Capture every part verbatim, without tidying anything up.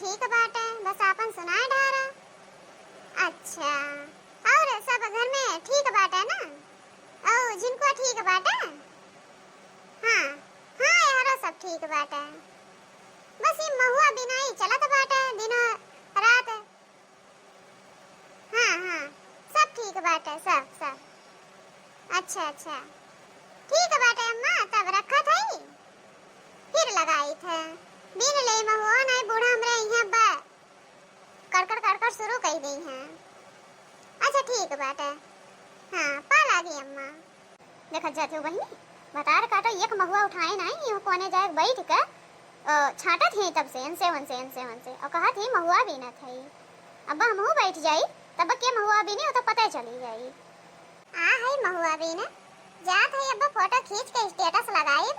ठीक बाटे, बस आपन सुनाए ढारा। अच्छा, और सब घर में ठीक बाटे ना? और झिनकुआ ठीक बाटे? हाँ, हाँ, यारो सब ठीक बाटे। बस ई महुआ बिनाई चलत बाटे दिनो रात। हाँ, हाँ, सब ठीक बाटे, सब, सब। अच्छा, अच्छा, ठीक बाटे अम्मा, तब रखत हई, फिर लगाई थे। बीन ले महुआ, नहीं बूढ़ा हमरे यहाँ बा, कड़कड़ कड़कड़ शुरू कई दी हैं। अच्छा, ठीक बाटे, हाँ, पा लागी अम्मा। देखत जात हो बहिनी, भतार काटो, एक महुआ उठाए नाई, इहो कोने जाए बैठ के, अ, छाटत ही तब से, एनसे ओनसे, एनसे ओनसे, और कहत ही, "महुआ बीनत है।" अब हमहू बैठ जाई, तब के महुआ बीनी, वो तो पता चली जाई। आ है महुआ बीने, जात है, अब फोटो खींच के status लगाई,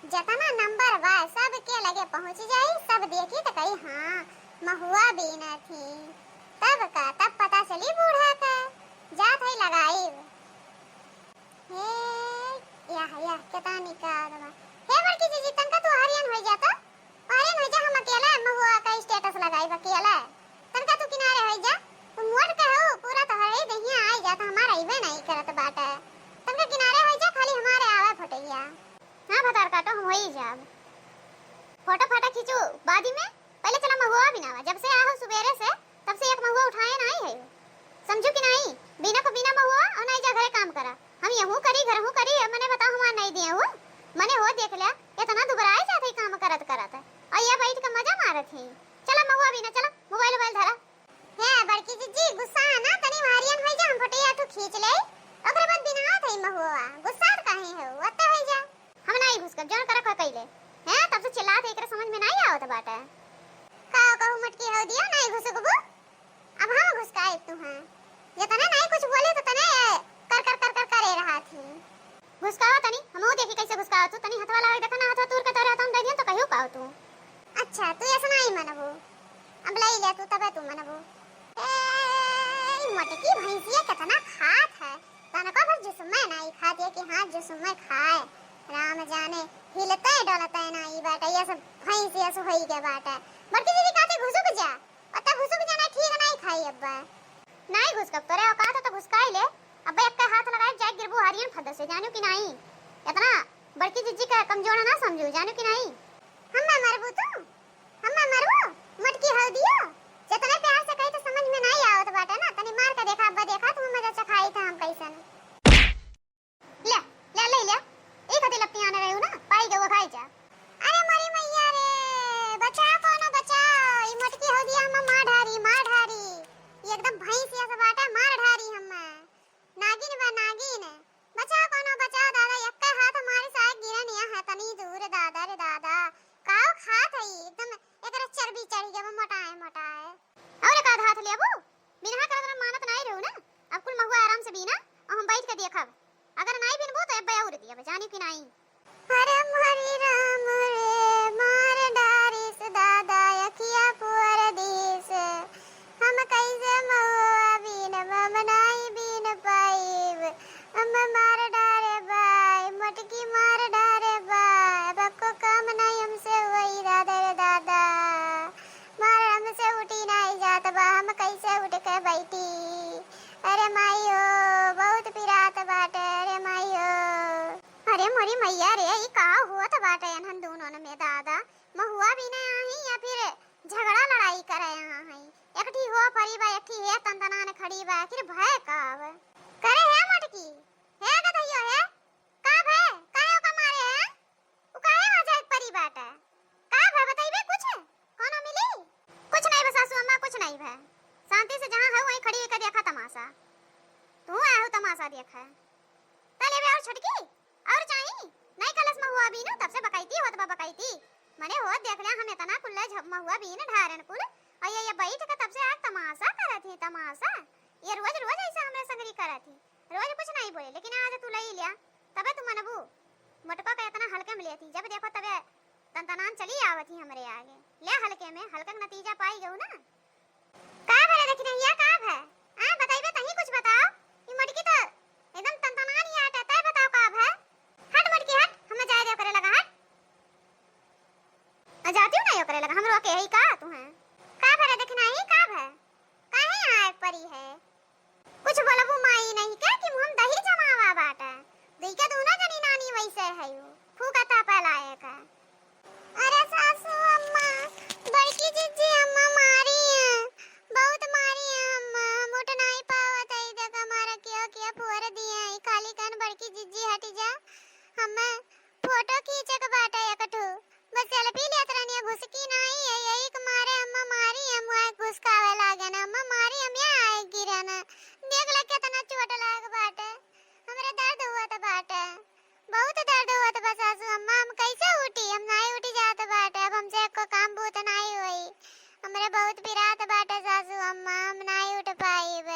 जतना नंबर बा, सब के लगे पहुँच जाई, सब देखी तो कही, "हाँ, महुआ बीनत ही।" तब का, तब पता चली बूढ़ा का, जात है लगाई। हे, यह, यह, केतना निकाल बा। हे बड़की जीजी, तनका तू हरियन होई जा तो। हरियन होई जा, हम अकेला महुआ का status लगाई अकेला। तनका तू किनारे होई जा। तू मोट के हो, पूरा तो हरे दहिया आई जा, तो हमारा इवे नहीं करत बाटे। तनका किनारे होई जा, खाली हमारे आवे फोटोइया। हाँ, भतार काटो, हम होई जाब। फोटो फाटा खींचू बादी में, पहले चला महुआ बिनावा। जब से आहो सुबेरे से, तब से एक महुआ उठाए नाई है। समझू कि नाई? बिना को बिना महुआ और नाई जा घरे काम करा। हम यहू करी, घरहू करी, अब मने बताओ हमार नाई दिए हो। मने हो देख लिया, इतना दुबराए जात है काम करत करत। और ये बैठ के मजा मारत है। चला महुआ बिना, चला mobile vobile धरा। हे बड़की जीजी, गुस्सा है ना, तनी हरियन होई जा, हम फोटो आठू खींच ले, ओकरे बाद बिनावत है महुआ। गुस्सा काहे हो, ओत्ते होई जा। हम नाई घुसकब, जौन करक है कइले। हैं, तब से चिल्लात है, एकरे समझ में नाई आवत बाटे। का कहू मटकी हौ दियो, नाई घुसकबू? अब हम घुसकाए तू हैं। जतने नाई कुछ बोले, तो तने कर, कर, कर, कर करे रहा थी। घुसकावा तनी, हमहू देखी कैसे घुसकावा तू। तनी हथवा लावे, देखा ना, हथवा तूर के तोरे हाथ में दे दिया, तो कहियो पाओ तू। अच्छा, तू ऐसा नाई मनबू। अब लाई ले तू, तबे तू मनबू। ए, ई मटकी भैंसिया कितना खात है। तनको भर जुसुम्मे नाई खात है कि हाँ, जुसुम्मे खाए। राम जाने, हिलते डोलते नाई बाटे, ये सब भैंस ये सब होई के बाटे। बड़की दीदी कहते, "घुसुक जा।" और तब घुसुक जाना ठीक नाई खाई अब्बा। नाई घुसकब, तोरे औकात है तो घुसकाई ले। अब्बा एक हाथ लगाए जाए गिरबू हरियन फद्द से, जानू कि नाई? इतना बड़की जीजी का कमजोर ना समझू, जानू कि नाई? हम ना मरबू तू? हम्मा मरबू? मटकी हौ दियो? जतने प्यार से कही तो समझ में नाई आवत बाटे ना, तनी मार के देखा, अब्बा देखा, तुम मजा चखाई था हम कैसन। ले, ले, ले, ले। ई कथी लपटियाने रही हो ना, पाई गए वो खाई जा। अरे मरी मैया रे, बचाओ कोनो बचाओ, ई मटकी हौ दिया हम्मा मार ढारी, मार ढारी। ई एकदम भैंस जैसे बाटे, मार ढारी हम्मा। नागिन बा, नागिन। बचाओ कोनो, बचाओ दादा, एक्के हाथ मारी साहब गिरन यहाँ है, तनी दूर दादा रे दादा। काओ खात है ई, एकदम एकरे चर्बी चढ़ गया, मोटाए मोटाए। और एक आध हाथ लेबू? बिना करत ना मानत नाई रहू ना। अब कुल महुआ आराम से बीना, और हम बैठ के देखब। अगर नाई बिनबू तो अब और दिया, जानी कि नाई। अरे मोरी राम रे, मार डारिस दादा, अखिया पुअर दिस। हम कैसे महुआ बीनब, हम नाई बीन पाइब। हम मार डारे बाई, मोटकी मार डारे बाई। अब को काम नाई हमसे होई दादा रे दादा। मार हमसे उठी नाई जात बा, हम कैसे उठ के बैठी? अरे माई हो, बहुत पिरात बाटे, अरे माई हो। अरे मोरी मैया रे, ई का होत बाटे एनहन दूनों में दादा? महुआ बीने आही या फिर झगड़ा लड़ाई करे यहाँ है? एक ठी हो परी बा, एक ठी हे तनतनान खड़ी बा, आखिर भय का अब? करे हे मटकी, हे गधैया हे, का भय? काहे ओका मारे है? उ काहे वहाँ जाए परी बाटे? का भय बतइबे कुछ? कौनो मिली? कुछ नहीं बा सासू अम्मा, कुछ नहीं भय। शांति से जहाँ है वहीं खड़ी होकर देखा तमाशा। तू आए हो तमाशा देखे। तले बे और छोटकी, और चाही? नहीं कलस महुआ बीनू, तब से बकैती होत बा बकैती। मने होत देख ले, हम इतना कुल्ले झ-, महुआ बीन ढारन कुल, और ये, ये बैठ के तब से आज तमाशा करत ही, तमाशा। ये रोज, रोज ऐसा हमरे संगरी करत ही, रोज कुछ नहीं बोले, लेकिन आज तू लई लिया, तबे तू मनबू। मोटका का इतना हल्के में लेती, जब देखो तबे तनतनान चली आवत ही हमरे आगे। ले हल्के में, हल्का के नतीजा पाई गऊ ना। का भरे देखी नहीं, या का भय? आ, बताइबे तहीं कुछ बताओ। ई मटकी तो एकदम तनतनान ही आटे, तय बताओ का भय? हट मटकी हट, हमें जाए दे ओकरे लगा हट। आ, जाती हूँ नहीं ओकरे लगा, हम रोके है का तू हैं? है। कुछ बोलबू माई नहीं के कि मुँह में दही जमावा बाटे। दुई के दूनो जनी नानी वैसे है यू। फूकता पलाए का। अरे सासू अम्मा, बड़की जिज्जी अम्मा मारी है, बहुत मारी है अम्मा, हम उठ नहीं पावत है, देखा हमारा किया किया फोर दिए है, खाली कन बड़की जिज्जी हटी जा, हमें फोटो खींचे के बाटे एक ठो, बस सेल्फी लेत रहनी है, घुसकी नहीं है, यही के मारे अम्मा मारी है, मुआ घुसकावे लागे ना, अम्मा मारी हम यहाँ आए गिरे ना, देख ले कितना चोट लाग बाटे, हमरे दर्द हुआ त बाटे। बहुत दर्द होत बा सासू अम्मा, हम कैसे उठी? हम नाई उठी जात बाटे, अब हमसे एको काम बूत नाई होई। हमरे बहुत पिरात बाटे सासू अम्मा, हम नाई उठ पाइब।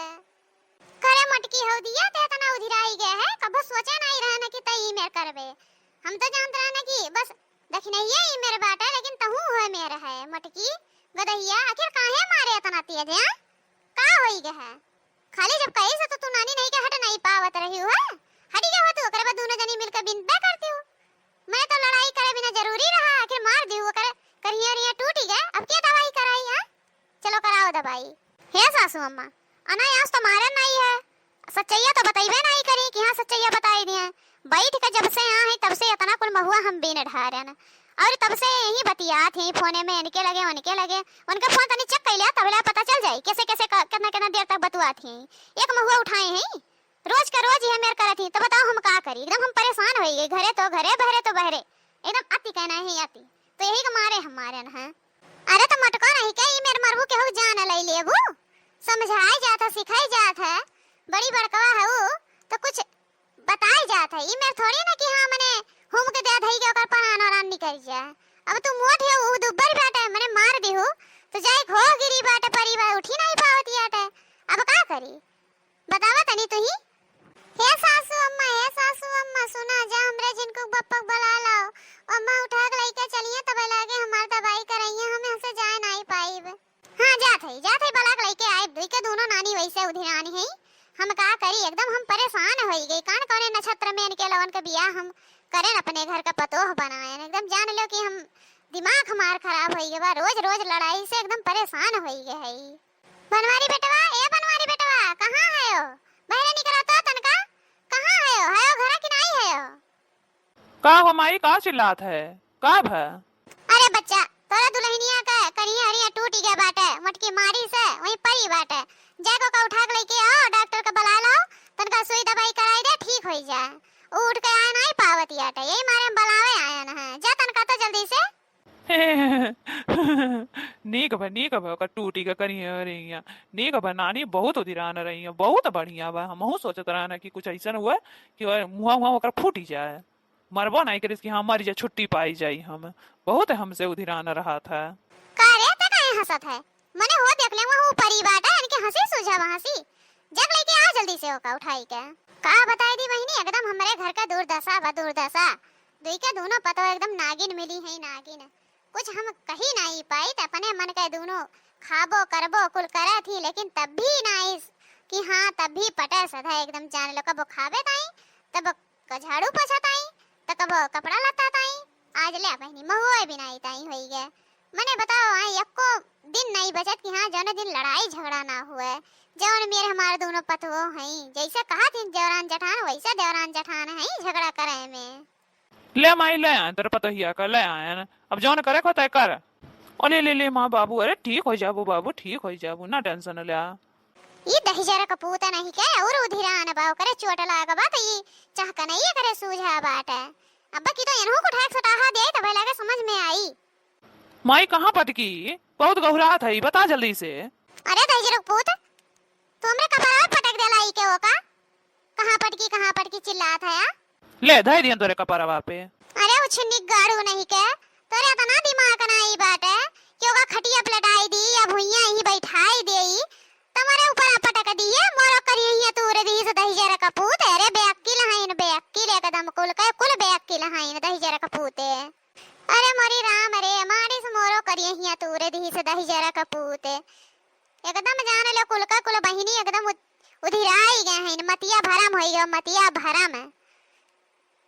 करे मोटकी हौ दिया, ते इतना उधिराई गए है, कबो सोचे नाई रहे न कि तई ई मेर करबे। हम तो जानत रहे न कि बस दखिनहिया ई मेर बाटे, लेकिन तहू होए मेर है मोटकी गदहिया, आखिर काहे मारे इतना तेज है? का होई गए है? खाली जब कही से तो तू नानी नहीं के हट नहीं पावत रही हो, हटी गए हो तू, ओकरे बाद दोनों जनी मिलकर बिनबे करती हो। मैं तो लड़ाई करे बिना जरूरी रहा, आखिर मार दी हो, करे करिया रिया टूटी गए, अब क्या दवाई कराई है? चलो कराओ दवाई। हे सासू अम्मा, अनायास तो मारे नहीं है, सच्चैया तो बतैबे नहीं करी कि हाँ सच्चैया बताई दिए। बैठ के जब से यहाँ है तब से इतना कुल महुआ हम बीन ढारन, और तब से यही बतियात ही फोने में, इनके लगे उनके लगे, उनका फोन तनी चेक कर लिया, तबला पता चल जाई कैसे कैसे क-, कितना कितना देर तक बतुआत ही। एक महुआ उठाए हैं, रोज का रोज यह मेर करत ही, तो बताओ हम का करी? एकदम हम परेशान हो गए, घरे तो घरे, बहरे तो बहरे, एकदम अति कहना है अति, तो यही के मारे हम मारे न हैं। अरे तो मटको नहीं के, ई मेर मरबू केहू जान लई लेबू, समझाई जात है, सिखाई जात है, बड़ी बड़कवा है वो, तो कुछ बताई जात है, ई मेर थोड़ी ना कि हाँ, मने हुम के दे धई के ओकर परान वरान निकल जाए। अब तू मोट है, ऊ दुब्बर बाटे, मने मार दिहू, तो जाए हो गिरी बाटे, परिवार उठी नहीं पावत बाटे। अब का करी? बतावा तनी तुही। हे सासू अम्मा, हे सासू अम्मा, सुना जा, हमरे जिनको बप्पक बुला लाओ, अम्मा उठा के लइके चलिए, तब लागे हमार दवाई करइए, हम यहाँ से जाए नहीं पाइब। हाँ, जात है, जात है, बलाक लइके आइब। दुई के दोनों नानी वैसे उधिरान है, हम का करी, एकदम हम परेशान होई गई। कान कौने नक्षत्र में इनके लवन के बियाह हम करेन, अपने घर का पतोह बनाएन, एकदम जान लो कि हम दिमाग हमार खराब होई गए बा। रोज रोज लड़ाई से एकदम परेशान होई गए है। बनवारी बेटवा, ए बनवारी बेटवा, कहाँ है हो? बहरे निकला तो तनका, कहाँ है हो? है हो घरा कि नहीं है हो? का हो माई, का चिल्लात है? का भा? अरे बच्चा, तोरा दुल्हनिया का करिया हरिया टूट गया बाटे, मोटकी मारी से वहीं परी बाटे। जाके ओका उठा के लेके आओ, डॉक्टर के बुला लाओ, तनका सुई दवाई कराई दे, ठीक होई जाए। ऊ उठ के आए नहीं पावत बाटे, यही मारे हम बुलावे आयन है। जा तनका तो जल्दी से। नीक भा, नीक भा, ओकर टूटी के करिया हरिया। नीक भा नानी, बहुत उधिरान रही है, बहुत बढ़िया बा। हमहू सोचत रहना कि कुछ ऐसन हुआ कि ओकर मुँहा, मुँहा ओकर फूटी जाए। मरबो नहीं करिस कि हाँ, मर जा, छुट्टी पाई जाई हम। बहुत हमसे उधिरान रहा था। का रे, ते काहे हंसत है? मने हो देख ले, वहाँ ऊपर ही बाटा, इनके हंसी सूझा वहाँ सी। जग लेके आ जल्दी से ओका उठाई के। का बताई दी बहिनी, एकदम हमरे घर का दुर्दशा बा, दुर्दशा। दुई के दोनों पतो एकदम नागिन मिली है, नागिन। कुछ हम कही नहीं पाई, त अपने मन के दोनों खाबो करबो कुल करे थी, लेकिन तब भी नहीं कि हाँ, तब भी पटे सधा एकदम जान लो, कबो खाबे ताई, तब क झाड़ू पोछा ताई, त कबो कपड़ा लत्ता ताई, आज ले बहिनी महुआ बिनाई ताई होई गए। मने बताओ, आई एको दिन नहीं बचत कि हाँ, जौन दिन लड़ाई झगड़ा ना हुए। जौन मेर हमार दोनों पतवो हई, जैसे कहा थी देवरान जठान, वैसे देवरान जठान हई झगड़ा करे में। ले माई, ले आए तोरे पतोहिया का, ले आए ना। अब जौन करे को तय कर। ओ ले, ले, ले माँ बाबू, अरे ठीक हो जाबू बाबू, ठीक हो जाबू, ना टेंशन ले। ई दहिजरा का पूत नहीं के, और उधिरान बा, ओकरे चोट लाग बा, तो ई चाह का नहीं, एकरे सूझा बाटे। अब की तो इनहू को ठाक सटाहा दे, तब लगे समझ में आई। माई कहाँ पटकी? बहुत घबरात है, बता जल्दी से। अरे दहिजरा का पूत, तू हमरे कपड़ा पटक देला ई के ओका? कहाँ पटकी, कहाँ पटकी चिल्लात है, आ? ले, धइ दियन तोरे कपरवा पे। अरे उछिन्नी गाड़ू नहीं के, तोरे इतना दिमाग नहीं बाटे कि ओका खटिया पे लेटाई दी या भुइयां ही बैठाई देई, तमरे ऊपर पटक दिए, मोरो करिया तूर दी से दहिजर का पूत। अरे बेअक्किल हईन, बेअक्किल एकदम कुल के कुल बेअक्किल हईन दहिजर का पूते। अरे मोरी राम रे, मारी से मोरो करिया तूर दी से दहिजर का पूते। एकदम जान लो कुल का कुल बहिनी एकदम उध-, उधिराई गए हैं, मतिया भरम होई गयो, मतिया भरम।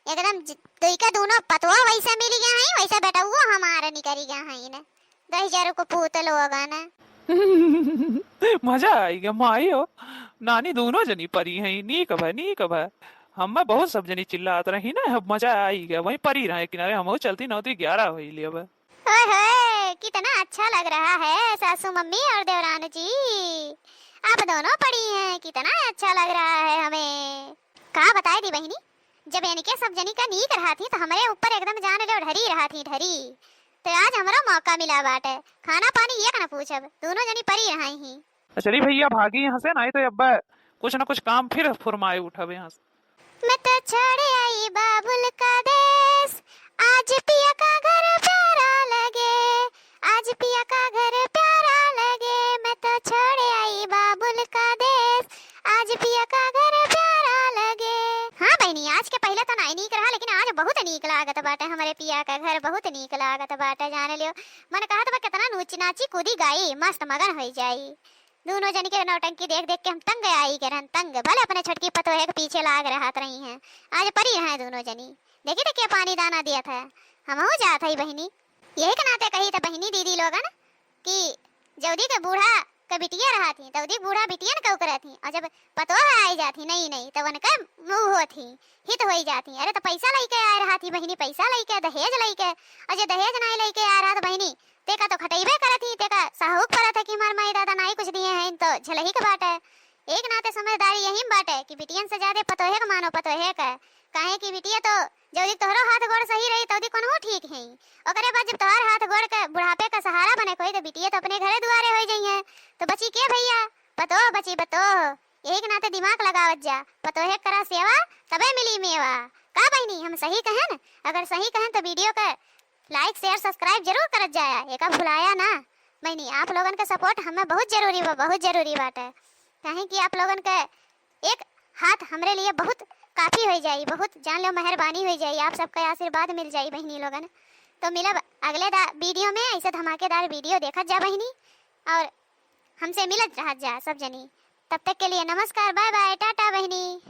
एकदम ज-, दुई के दोनों पतवा वैसे मिल गए हैं, वैसे बेटउओ हमारे निकरी गए हैं ने। दहिजर को पूत लोगन। मजा आई गया माई हो, नानी दूनो जनी परी हैं, नीक भा, नीक भा। हम्मे बहुत सब जनी चिल्लात रही ना, अब मजा आई गया, वहीं परी रहे किनारे, हमहू चलती नौ ती ग्यारह होई ले अब। ओए होए, कितना अच्छा लग रहा है सासू मम्मी और देवरान जी, आप दोनों परी हैं, कितना अच्छा लग रहा है हमें। का बताए दी बहिनी, जब इनके सब जनी का नीक रहा थी तो हमरे ऊपर एकदम जान लो ढरी रहा थी, ढरी। तो आज हमरो मौका मिला बाटे, खाना पानी एक न पूछब, दूनो जनी परी रही ही। चली भैया भागी यहाँ से, नहीं तो अब कुछ न कुछ काम फिर फुरमाए उठबे यहाँ से। मैं तो छोड़ आई बाबुल का देश, आज पिया का घर प्यारा लगे, आज पिया का घर प्यारा लगे, मैं तो छोड़ आई बाबुल का देश, आज पिया का घर प्यारा लगे। हाँ बहिनी, आज के पहिले तो नाई नीक रहा, लेकिन आज बहुत नीक लागत बाटे, हमरे पिया का घर बहुत नीक लागत बाटे, जान लियो। मन कहत बा कितना नूच नाची कूदी गाई, मस्त मगन होई जाई। दूनो जनी के नौटंकी देख देख के हम तंग आई गए रहन, तंग। भले अपने छोटकी पतोहे के पीछे लाग रहत रही हैं, आज परी रहे दूनो जनी। देखी तो के पानी दाना दिया था, हमहू जात हई बहिनी। यही के नाते कही तो बहिनी दीदी लोगन कि जौदी के बूढ़ा के बिटिया रहा थी, तौदी के बूढ़ा बिटियन के उकरा थी, और जब पतोह आई जाती नई नई, तो उनके मुँह होती, हित होई जाती। अरे तो पैसा लइके आए रहा थी बहिनी, पैसा लइके, दहेज लइके, और जे दहेज नहीं लइके आए रहा तो बहिनी, तेका तो खटइबे करत ही, तेका साहूक परत है कि हमार माई दादा नाई कुछ दिए हैं, तो झलही के बाटे। एक नाते समझदारी यही में बाटे कि बिटियन से ज्यादा पतोहे के मानो, पतोहे के, काहे कि बिटिया तो जौदी तोहरो हाथ गोड़ सही रही, तौदी कोनहू ठीक है। ओकरे बाद जब तोहार हाथ गोड़ के बुढ़ापे का सहारा बने कोई, तो बिटिया तो अपने घरे दुआरे होई जइहें। तो बची के भैया? पतोह बची, पतोह। यही के नाते दिमाग लगावत जा, पतोहे करा सेवा, तबे मिली मेवा। का बहिनी, हम सही कहेन? अगर सही कहेन तो video के like, share, subscribe जरूर करत जाया, एका भुलाया ना। बहिनी, आप लोगन के support हमें बहुत जरूरी बा, बहुत जरूरी बाटे। काहे कि आप लोगन के एक हाथ हमरे लिए बहुत काफी होई जाई, बहुत जान लो मेहरबानी होई जाई, आप सबका आशीर्वाद मिल जाई बहिनी लोगन। तो मिलब अगले दा-, video में, ऐसे धमाकेदार video देखत जा बहिनी, और हमसे मिलत रहत जा सब जनी। तब तक के लिए नमस्कार, bye bye, टाटा बहिनी।